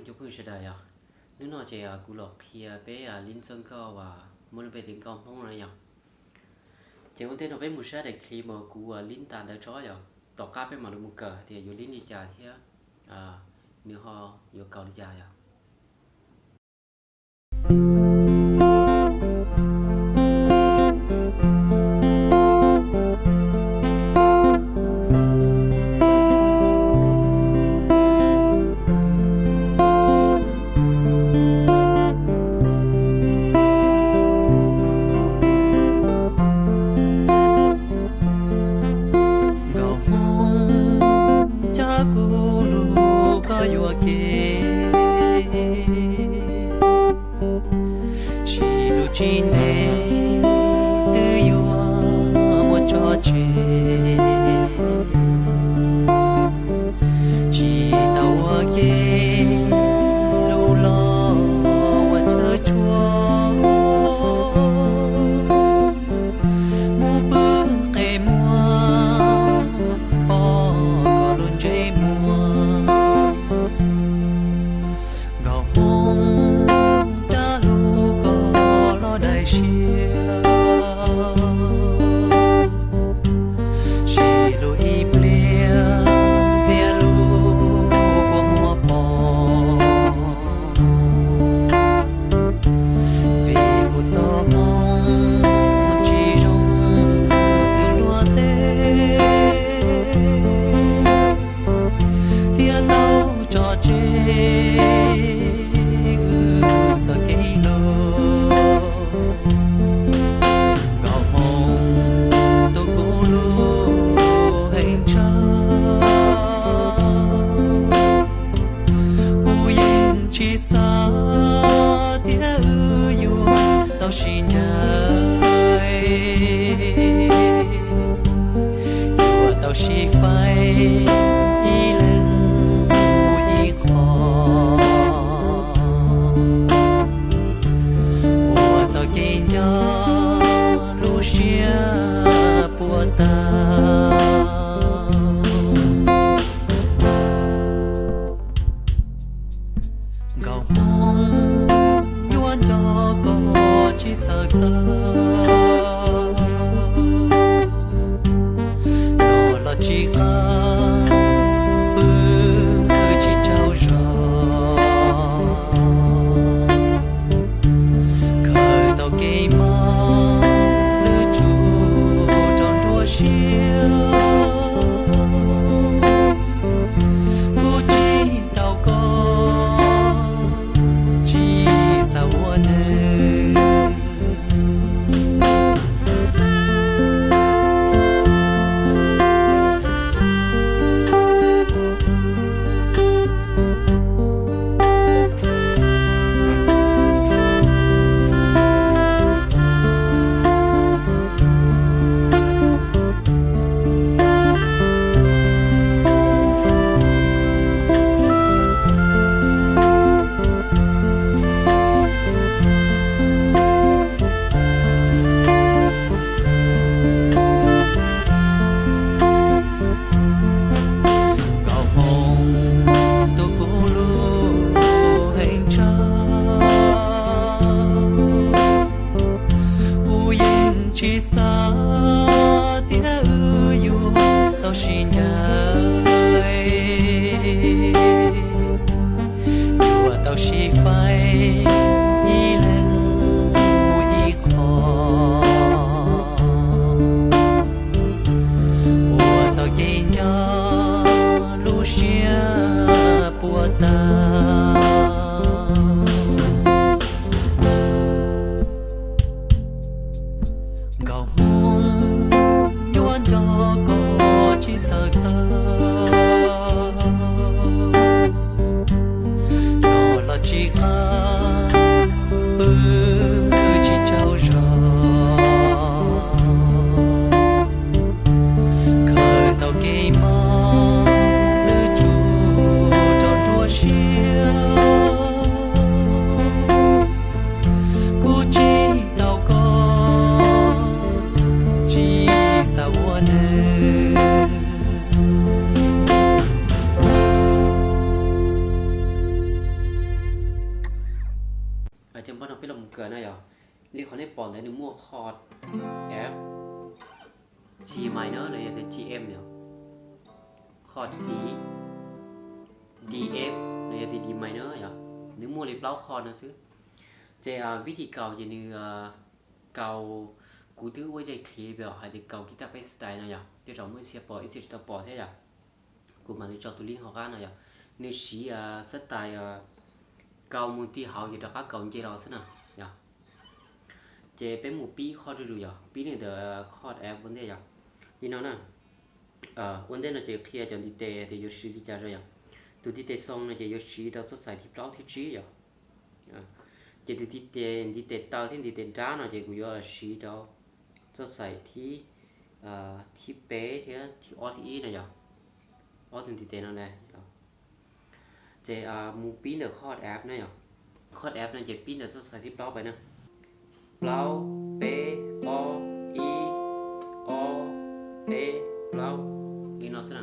Cov phooj ywg sawv daws yog, hnub no ces kuv los qhia peb lib txawj nkauj uas muaj lub npe tias nkauj Hmoob no yog. Ces ua ntej no peb mus saib daim clip uas kuv lib tas ntawd tso yog, tom qab peb mam li mus kawm hais tias yuav lib li cas thiab nws ho yuav kaus li cas yog. Nkauj Hmoob, cab kuv lug koj yuam kev, sim lug tsis ntev twb yuav muaj tso tseg. Tsis tau ua ke lug los ua chaw tshuab, mus pw qe muag pom koj lub ntsej muag. Nkauj Hmoob, cab lug koj los daim siab, sim lug ib pliag ntxias lug kua muag pom. Vim kuv txoj hmoo tsis zoo xws luag tej, thiaj tau tso tseg wb txoj kev lug. Nkauj Hmoob, tus kuv lug heev tshaj, kuv yeej tsis xav tias wb yuav tau sib ncaim, yuav tau sib faib ib leeg mus ib qho, ua txoj kev nco lub siab puas tag. Nkauj Hmoob, yuav nco koj tsis txawj tag, noj los tsis qab, pw tsis tsaug zog, khaws tau kev mob lub tsum rau nruab siab. Kuv tsis tau koj, tsis xav ua neeg. Nkauj Hmoob, tus kuv lug heev tshaj, kuv yeej tsis xav tias wb yuav tau sib ncaim, yuav tau sib faib ib leeg mus ib qho, ua txoj kev nco lub siab puas tag. Nkauj Hmoob, yuav nco koj tsis txawj tag, noj los tsis qab, pw tsis tsaug zog, khaws tau kev mob lub tsum rau nruab siab. Kuv tsis tau koj, tsis xav ua neeg. Peb los mus kawm na yom. Li qhov nej pom ntawd nws muaj chord F, G minor los yog tias G M yom, chord C, D F los yog tias D minor yom. Nws muaj li plaub chord no xwb. Ces vib thi kaus ces nws kaus, kuv twb ua ib teg clip hais tias kaus guitar bass style no yom, tej zaum muaj ib txhia pom ib txhia tsis tau pom thiab yom. Kuv mam li tso tus link hauv qab no yom. Nws siv xab tais kaus mus ti hauv ces rov qab kaus nce los xwb na yom. Ces peb mus pib chord zuj zus yom, pib li ntawm chord F ua ntej yom. Li no na. Ua ntej no ces qhia cov ntiv tes tias yuav siv li cas rau yom. Tus ntiv tes xoo no ces yuav siv rau txoj xais thib plaub thib tsib yom. Ces tus ntiv tes, ntiv tes taw thiab ntiv tes nrab no ces kuv yuav siv rau txoj xais thib, thib peb thiab thib ob thib ib no yom. Ob tug ntiv tes no na. Ces mus pib ntawm chord F na yom. Chord F no ces pib ntawm txoj xais thib plaub pais na. Plaub, peb, ob, ib, ob, peb, plaub. Li no xwb na.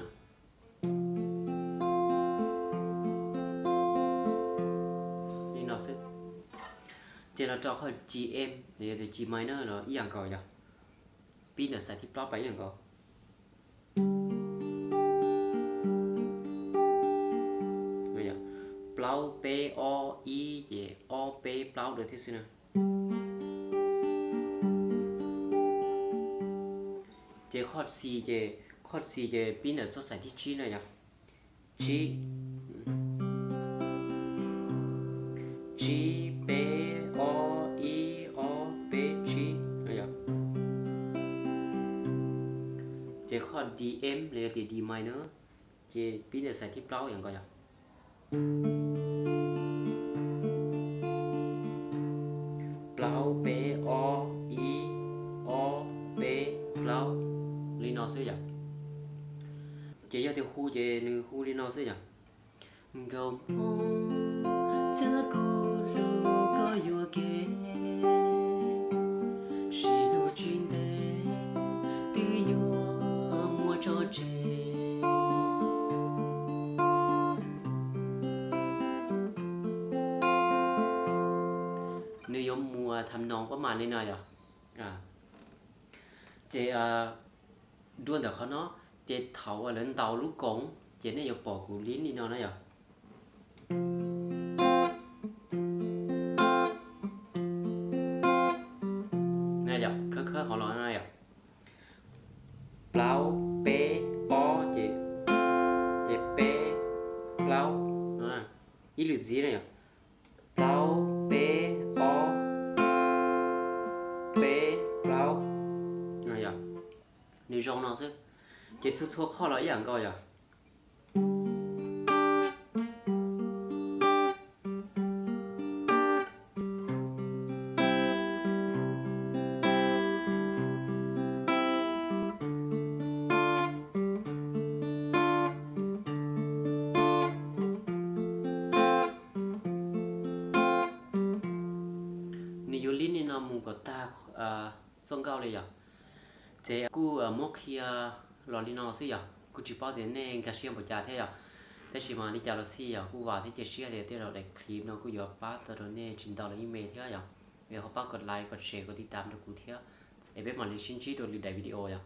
Li no xwb. Ces los rau chord G M los yog tias G minor los ib yam nkaus yom. Pib ntawm xais thib plaub pais ib yam nkaus. Plaub peb ob ib ces ob peb plaub dua thiab xwb na. Ces chord C ces, chord C ces pib ntawm txoj xais thib tsib na yom. Tsib, tsib peb ob ib ob peb tsib no yom. Ces chord D M los yog tias D minor ces pib ntawm xais thib plaub yom nkaus yom. Plaub peb ob ib ob peb plaub. Li no xwb yom. Ces yog tias hu ces nws hu li no xwb yom. Nkauj Hmoob, txhia kuv hlub koj yuam kev, sib hlub tsis ntev, twb yuav muab tso tseg. Nws yuav mus tham noos pab mas li no yom. Ces dua ntawm qhov no, ces thaum uas lawv ntaus lub koom ces nej yuav pom kuv lib li no na yom. Khawb khawb hauv los na yom. Plaub peb ob ces, ces peb plaub no. Ib lwm ntxiv na yom. Plaub peb ob peb plaub. Nws zoo no xwb. Ces txhua txhua chord los ib yam nkaus yom. Nws yuav lib li no mus kom tag txoj nkauj li yom. Ces kuj muab qhia los li no xwb yom, kuj tsis paub tias nej nkag siab npaum cas thiab yom. Tab sis mas li cas los xij yom, kuj vam thiab cia siab tias tej zaum daim clip no kuj yuav pab tau rau nej tsis ntau los yeej me thiab yom. Es ho pab kom like, kom share, kom tiv tam rau kuv thiab. Es peb mam li sib ntsib dua lwm daim video yom.